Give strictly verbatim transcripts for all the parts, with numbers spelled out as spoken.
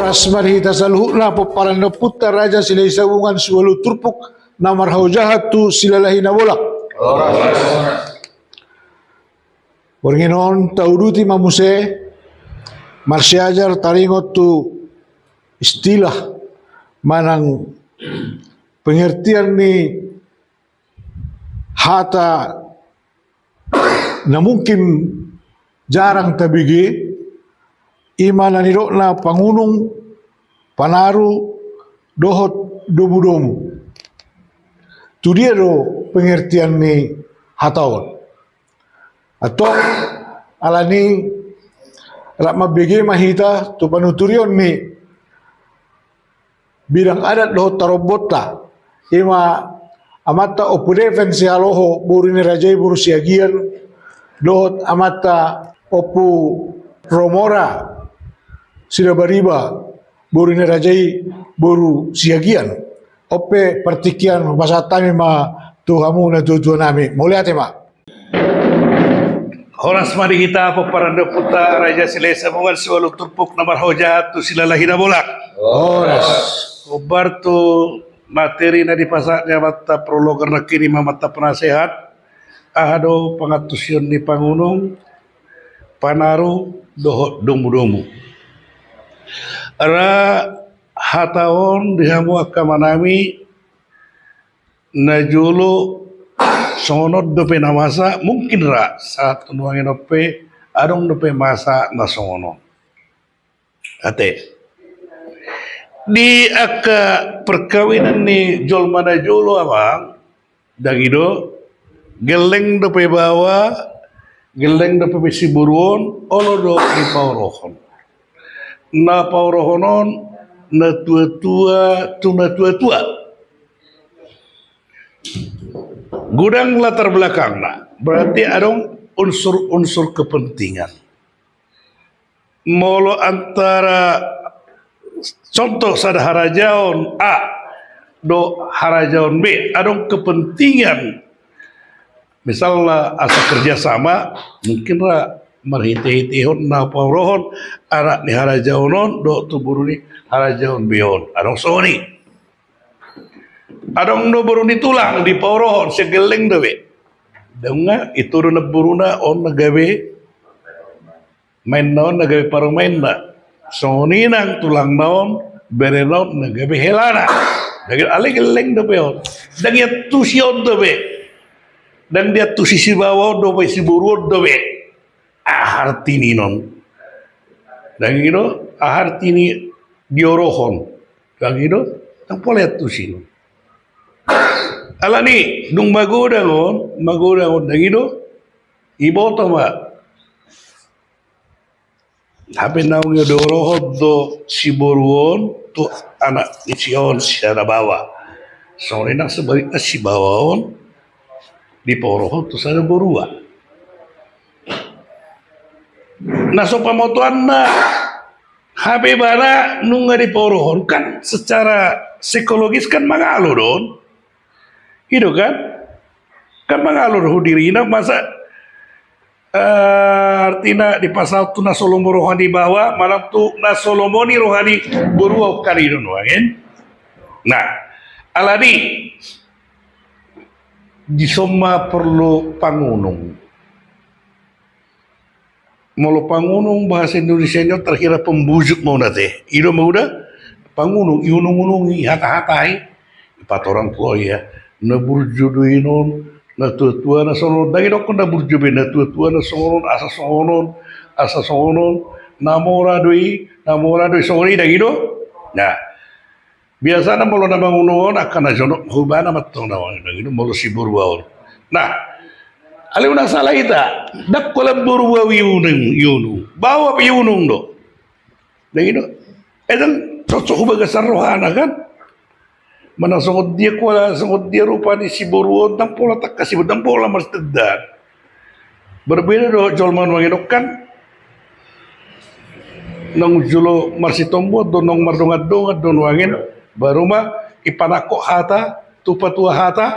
Horas ma di hita saluhutna, pomparan ni ompunta Raja Silahisabungan siualu turpuk na marhaojahan tu Silalahi Nabolak. Borngin on tauduti ma muse, marsiajar taringot tu istilah manang pengertian ni hata na mungkin jarang tabege, i ma na nidokna pangunung, panaru, dohot domudomu. Tu dia do pengertian ni hata on? Antong, alani rap mambege ma hita tu panuturion ni bidang adat dohot tarombonta, i ma amanta Ompu Deven Sihaloho, boru ni raja i boru Siagian, dohot amanta Ompu Romora Sidabariba, boru ni raja i boru Siagian. On pe partingkian, pasahat hami ma tu hamu natuatua nami. Mauliate ma. Horas ma di hita, pomparan ni ompunta Raja Silahisabungan siualu turpuk na marhaojahan tu Silalahi Nabolak. Horas. Hombar tu materi na dipasahat ni amanta prologer nangkin, i ma amanta penasehat, aha do pangantusion ni pangunung, panaru, dohot domudomu. Ra hata on di hamu angka amanami, najolo songon on dope na masa, mungkin ra sahat tu nuaeng on pe adong dope masa na songon on. Ate. Di angka perkawinan ni jolma najolo, amang, ndang i do, gelleng dope baoa, gelleng dope siboru on, olo do dipaorohon. Na paorohon on natuatua tu natuatua. Godang latar belakangna, berarti adong unsur-unsur kepentingan. Molo antara, contoh, sada harajaon A dohot harajaon B, adong kepentingan, misalna asa kerjasama, mungkin ra marhitehitehon na paorohon anak ni harajaon on dohot tu boru ni harajaon B on, adong songon i. Adong do boru ni tulang dipaorohon, sian gelleng dope. Ndang, nga itu do namboruna on na gabe maenna on, na gabe parumaenna. Songon i nang tulangna on, berena on na gabe helana. Ndang i, alai gelleng dope on. Ndang iantusi on dope. Ndang diantusi sibaoa on dope, siboru on dope. Aha arti ni on? Ndang i do, aha arti ni diorohon? Ndang i do, ndang pola iantusi on. Alani dung magodang on, magodang on, ndang i do, iboto ma. Hape naung diorohon do siboru on tu anak ni si on, sada baoa. Songon i nang sebalikna, sibaoa on dipaorohon tu sada borua. Na so pamotoanna, hape ibana nunga dipaorohon, kan secara psikologis kan mangalo do on. I do kan? Kan mangalo do hu dirina, masa, eh, artina dipasaut tu na so lomo roha ni baoa manang tu na so lomo ni roha ni borua, kan i do nuaeng. Nah, alani dison ma porlu pangunung. Molo pangunung bahasa Indonesia ni on terkira pembujuk ma, ate. I do ma uda pangunung, iunung-unungi, ihata-hatai. Ipatorang tu, oh iya, na burju do i on, na tua-tua na songon on. Ndang i dohonon na burju be, na tua-tua na songon on, asa songon on, asa songon on. Na mora do i, na mora do i, songon i, ndang i do. Nah, biasana molo na mangunung on angka na jonok, hubana mantong na mangunung, molo siborua on. Nah, alai unang sala hita, ndang holan borua iunung, iunung. Baoa pe iunung do. Ndang i do. Eh, ndang cocok hu bagasan rohana, kan? Manang songon dia, holan songon dia rupa ni siboru on, ndang pola tangkas siboru, ndang pola marsitanda. Berbeda do jolma nuaeng on, kan? Naung jolo marsitombun do, naung mardongan-dongan do nuaeng on, baru ma ipanangkok hata tu patua hata,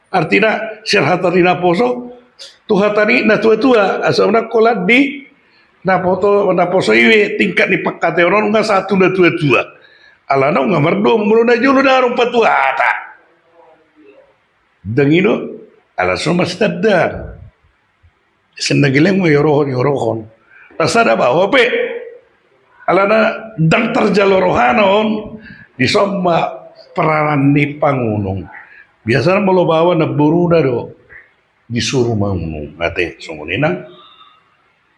artina sian hata ni naposo tu hata ni na tua-tua, asa unang holan di Naposo, naposo i be tingkat ni pangkataion on nunga sahat tu na tua-tua. Alana nunga mardomu, molo na jolo ndang adong patua hata. Ndang i do, ala so masitandan. Sian na gelleng ma iorohon, iorohon. Na sada baoa pe. Alana ndang tarjalo rohana on, dison ma peranan ni pangunung. Biasana molo baoa namboruna do disuru mangunung. Ate, songon i nang.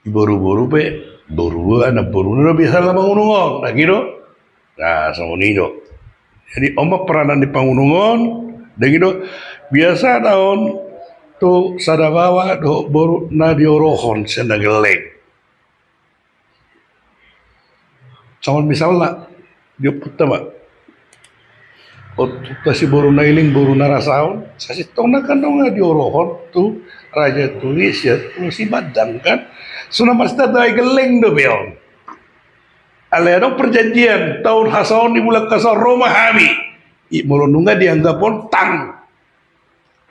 Iboru-boru pe, boru, namboruna do biasana mangunung on, ndang i do. Na, songon i do. Jadi, on ma peranan ni pangunung on, ndang i do. Biasana on tu sada baoa dohot boru na diorohon sian na gelleng. Songon misalna, di ompunta ma. Ompunta si boru Nailing, boru Narasaon, sasintongna kan nunga diorohon tu raja Turi sian Pulo Sibandang kan. Songon na masitandan, gelleng dope on. Alai adong perjanjian, taon hasaon ni bulan hasaon ro ma hami. I molo nunga dianggap on tang.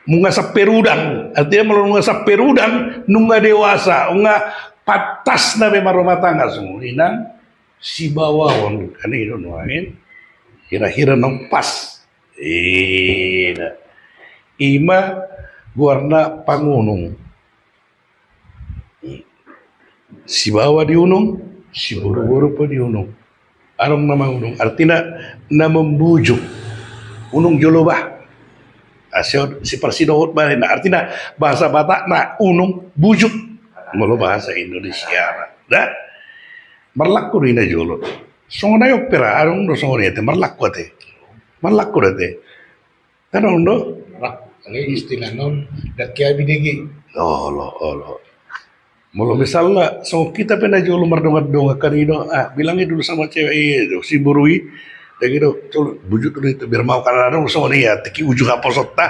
Nunga sampe rudang, artina molo nunga sampe rudang, nunga dewasa, nunga pantas na be marrumah tangga, songon i nang si baoa on, kan i do nuaeng, hira-hira naung pas. Ina. I ma goarna pangunung. Si baoa diunung, si boru-boru pe diunung. Adong na mangunung, artina na mambujuk. Unung jolo bah. Ah, si, si parsidohot baen, artina bahasa Batak na unung bujuk. Molo bahasa Indonesia na. Da? Marlangku do i na jolo. Songon i pe ra, adong do songon i ate, marlangku ate. Marlangku do ate. Kan on do? Rak, alai istilah non, daki abi dege. Olo, olo. Molo misalna, songon hita pe na jolo mardongan-dongan kan i do, ah, bilang i dulu sama cewek i do, si boru i, dang i do, jolo, bujuk dulu itu, biar mau kan adong songon i ate, tung uju haposonta.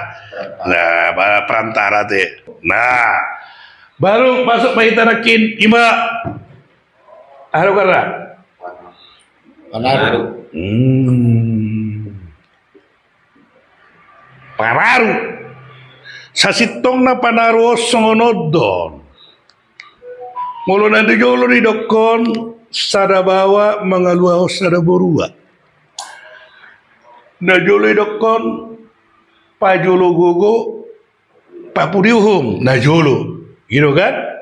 Na, ba, perantara te. Na, baru masuk ma hita nangkin, i ma. Aha do goarna? Panaru. Hmm. Panaru. Sasintongna panaru on songon on do. Molo na di jolo didokkon sada baoa mangaluahon sada borua. Na jolo didokkon pajolo gogo, papudi uhum, na jolo. I do kan?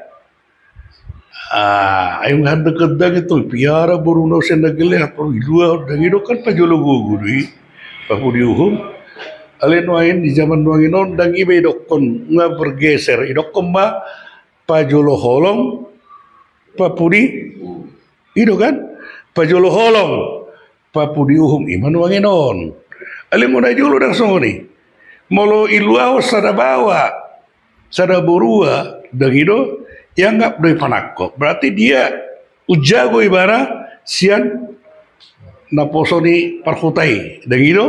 Ah, ai nunga handang-handang i tu, piara boruna sian na gelleng, atau i dua, dang i do kan pajolo gogo do i, papudi uhum. Alai nuaeng di zaman nuaeng on, dang i be idokkon, nunga bergeser, idokkon ma pajolo holong, papudi, i do kan? Pajolo holong, papudi uhum, i ma nuaeng on. Alai molo na jolo dang songon i. Molo iluahon sada baoa, sada borua, dang i do, ianggap do i panangkok. Berarti dia umjago ibana sian naposo ni parhuta i, dang i do.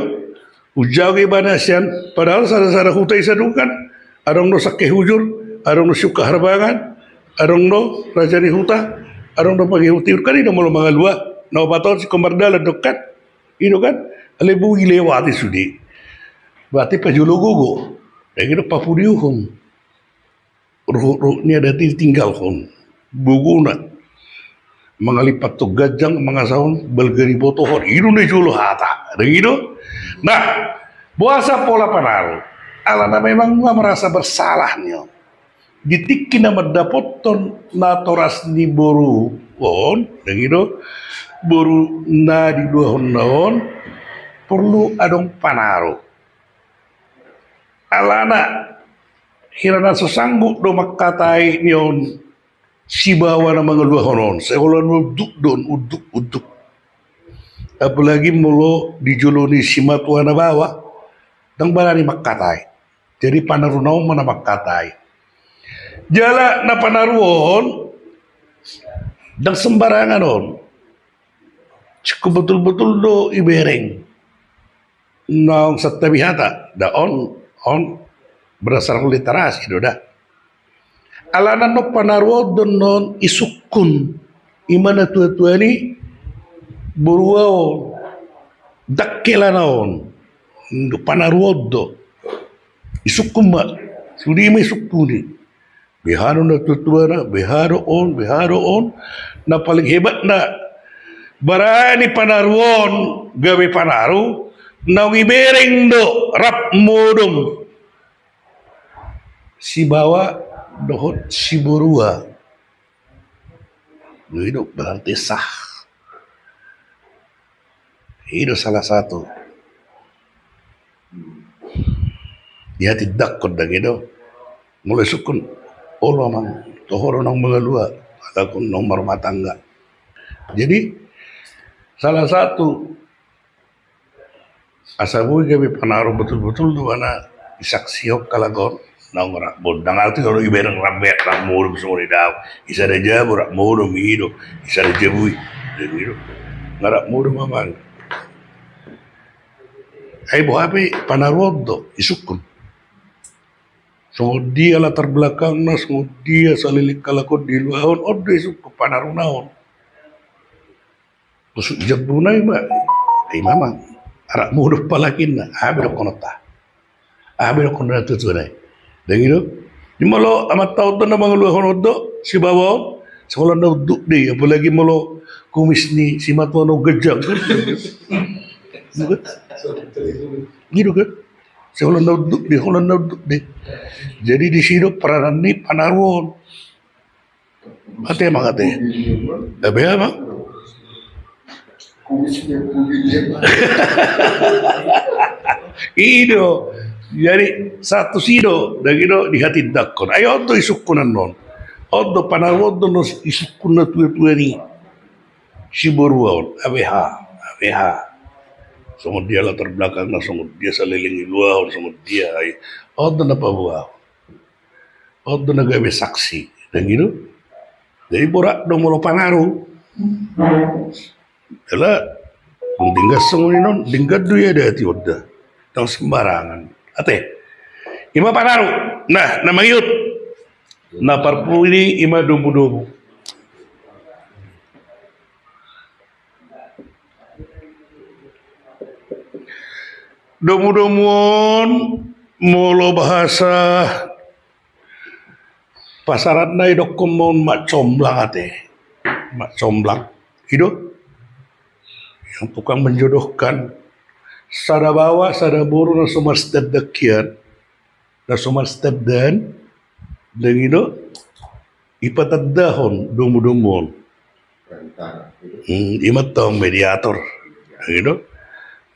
Umjago ibana sian, padahal sada-sada huta i sadungan, adong do sangke hujur, adong do siungka harbangan, adong do raja ni huta, adong do pangihut-ihut, kan i do molo mangaluah, na opat on singkop mardalan do kan, i do kan, alai boi dilewati sude. Berarti pajolo gogo, dang i do papudi uhum. Ruhut-ruhut ni adat i ditinggalhon. Bogona. Mangalipathon ganjang, mangasahon balga ni botohon. I do na jolo hata. Dang i do? Nah, boasa pola panaru? Alana memang nunga merasa bersalah ni on. Di tingki na mandapothon natoras ni boru on, dang i do? Boru na diluahonna on, porlu adong panaru. Alana, hira na so sanggup do mangkatai ni on, si baoa na mangaluahon on, sai holan unduk do on, unduk, unduk. Apalagi molo di jolo ni simatua na baoa, dang barani mangkatai. Jadi panaruna on ma na mangkatai. Jala na panaru on, dang sembarangan on. Singkop botul-botul do ibereng. Naung santabi hata, da on, on berdasarkan literasi do da. Alana non panaru on do non isungkun, i ma na tua-tua ni borua on, dangkelana on, do panaru on do. Isungkun ma, sude ma isungkun i. Beha do na tuatuana, beha do on, beha do on. Na paling hebatna, barani panaru on gabe panaru naung ibereng do rap modom sibawa dohot siborua. Jadi do berarti sah. I do salah satu. Dihatindangkon dang i do. Molo isungkun, olo amang, toho do naung mangalua, alai naung marumah tangga. Jadi salah satu asa boi gabe panaru betul-betul do, mana disaksihon halak on naung rap modom. Dang arti do ibereng rap modom songon i, daong. Di sada jabu rap modom i do, di sada jabu i. Jadi do, nga rap modom amang. Ai boha pe panaru on do isungkun. Songon dia latar belakangna, songon dia saleleng halak on diluahon, on do isungkun panaruna on. Tusuk jambuna i ma, i ma amang, rap modom apalagi ninna. Aha be dohononta? Aha be dohonon ni natuatua i? Dang i do. Jadi molo amanta on do na mangaluahon on do sibawa on, sai holan na unduk do i, apalagi molo kumis ni simatua na ganjang kan. Gitu kan? Sai holan na unduk do i, holan na unduk do i. Jadi disi do peranan ni panaru on. Ate amang, ate. Ate amang. I do. Jadi sahat tu si do, dang i do dihatindangkon. Ai on do isungkun annon. On do panaru on do na isungkun natuatua ni siborua on. Beha, beha. Songon dia latar belakangna, songon dia saleleng iluahon, songon dia, ai on do na paboa. On do na gabe saksi, dang i do. Jadi borat do molo panaru. Jala dung denggan songon i non, denggan do ia da ati on da. Dang sembarangan. Ate. I ma panaru. Nah, na mangihut. Na parpudi i ma domudomu. Domudomu on molo bahasa pasaranna idokkon ma on mak comblang, ate. Mak comblang. I do. Yang tukang menjodohkan. Sada baoa, sada boru na so marsitandahian. Na so marsitandahian. Dang i do. Ipatandahon domudomu on. Hmm, i ma antong mediator. Dang i do.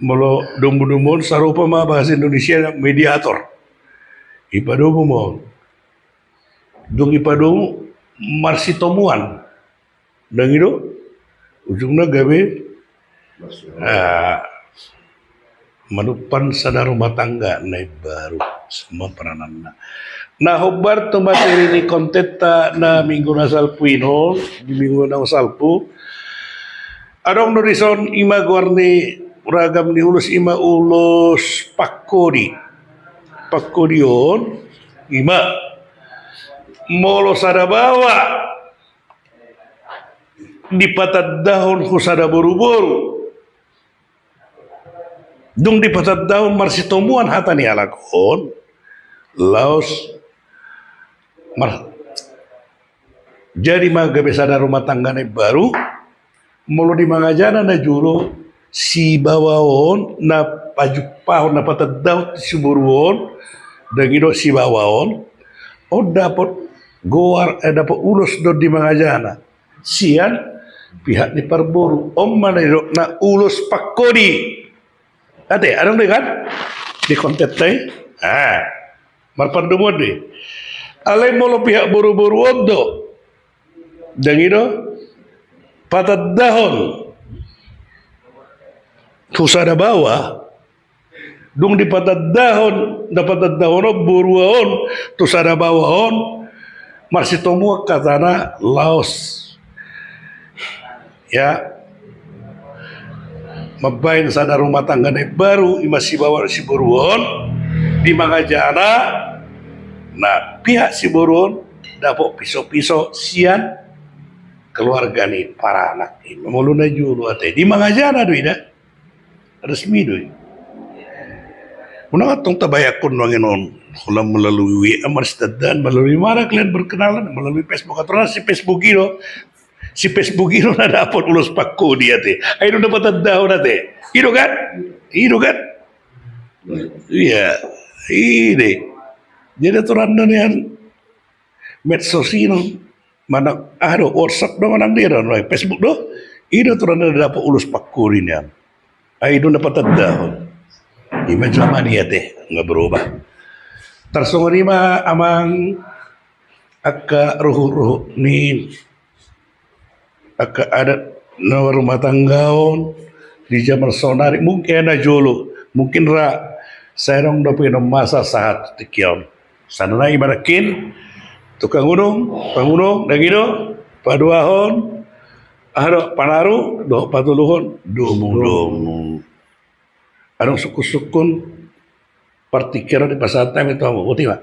Molo domudomu on sarupa ma bahasa Indonesia mediator. Ipadomu ma on. Dung ipadomu marsitomuan. Dang i do. Ujungna gabe, ah, manumpan sada rumah tangga na imbaru. I ma parananna. Na hombar tu materi ni kontenta na minggu na salpu i non, di minggu na salpu. Adong do dison i ma goar ni ragam ni ulos, i ma ulos pangkodi. Pangkodi on i ma molo sada baoa dipatandahon tu sada boruboru. Dung dipatandahon marsitomuan hata ni halak on, laos mar-, jadi ma gabe sada rumah tangga na imbaru. Molo di mangajana najolo, sibaoa on na pajumpahon, na patandahon siboru on, dang i do sibaoa on, on dapot goar, eh, dapot ulos do di mangajana sian pihak ni parboru. On ma na nidokna ulos pangkodi. Ate, adong do i kan? Di kontenta i. Ah, marpandomuan do i. Alai molo pihak boruboru on do, dang i do, patandahon tu sada baoa, dung dipatandahon, na patandahon on borua on tu sada baoa on, marsitomuan hatana laos, ya, mambahen sada rumah tangga na imbaru, i ma sibaoa siboru on, di mangajana, na pihak siboru on dapot pisopiso sian keluarga ni paranak i. Molo najolo, ate, di mangajana do i da. Resmi do i. Unang antong tabayangkon nuaeng on Holan melalui W A marsitandaan, melalui mana kalian berkenalan, melalui Facebook. Aturan si Facebook i do, si Facebook i do na dapot ulos pangkoni ate. Ai i do na patandahon ate. I do kan? I do kan? Iya, i do. Jadi aturan na nian medsos i do. Manang aha do, WhatsApp do manang dia do, Facebook do. I do aturan na dapot ulos pangkoni nian. Ai i do na patandahon. I ma jaman i ate, nga berubah. Tarsongon i ma amang angka ruhut-ruhut ni angka adat na marrumatanggaon di jaman saonari, mungkin na jolo, mungkin ra, sai adong dope na masa sahat tingki on. Saonari i ma nangkin, tukang unun, pangunun, ndang i do, paduahon, aha do, panaru, dohot patoluhon, domu-domu. Adong sungkun-sungkun, partingkian on dipasahat hami tu hamu, boti ma.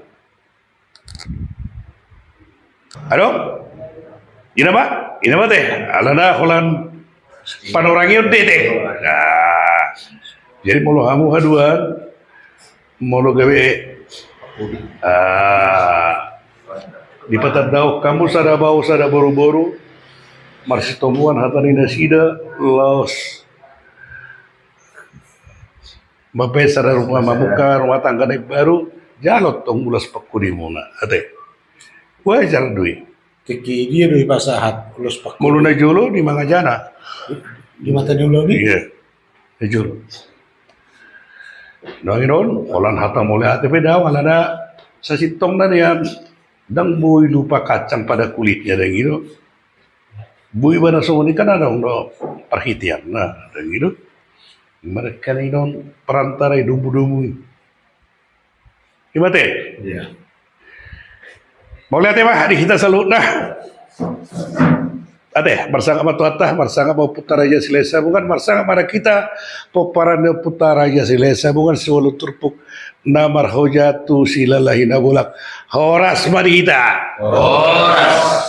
Adong? I na ma, i na ma ate, alana holan panorangion do ate. Nah, jadi molo hamu haduan, molo gabe, ah, dipatandahon hamu sada bao sada boru-boru, marsitomuan hata ni nasida, laos mambaen sada rumah, mambuka rumah tangga na imbaru, jalo tong ulos pangkonimuna ate. Wajar do i. Tingki dia do dipasahat ulos pangkoni? Molo na jolo di mangajana. Di mata ni ulaon i? Iya, na jolo. Ndang i do, holan hata mauliate pe daong, alana sasintongna nian, ndang boi lupa kacang pada kulitnya, ndang i do. Boi ba na songon i kan adong do parhiteanna, ndang i do. Mereka ni do perantara i, domu-domu i. I ma ate? Iya. Mauliate ma di hita saluhutna. Ate, marsangap ma tu Tuhanta, marsangap ma Ompunta Raja Silahisabungan, marsangap ma di hita pomparan ni Ompunta Raja Silahisabungan, siualu turpuk na marhoja tu Silalahi Nabolak. Horas ma di hita. Horas.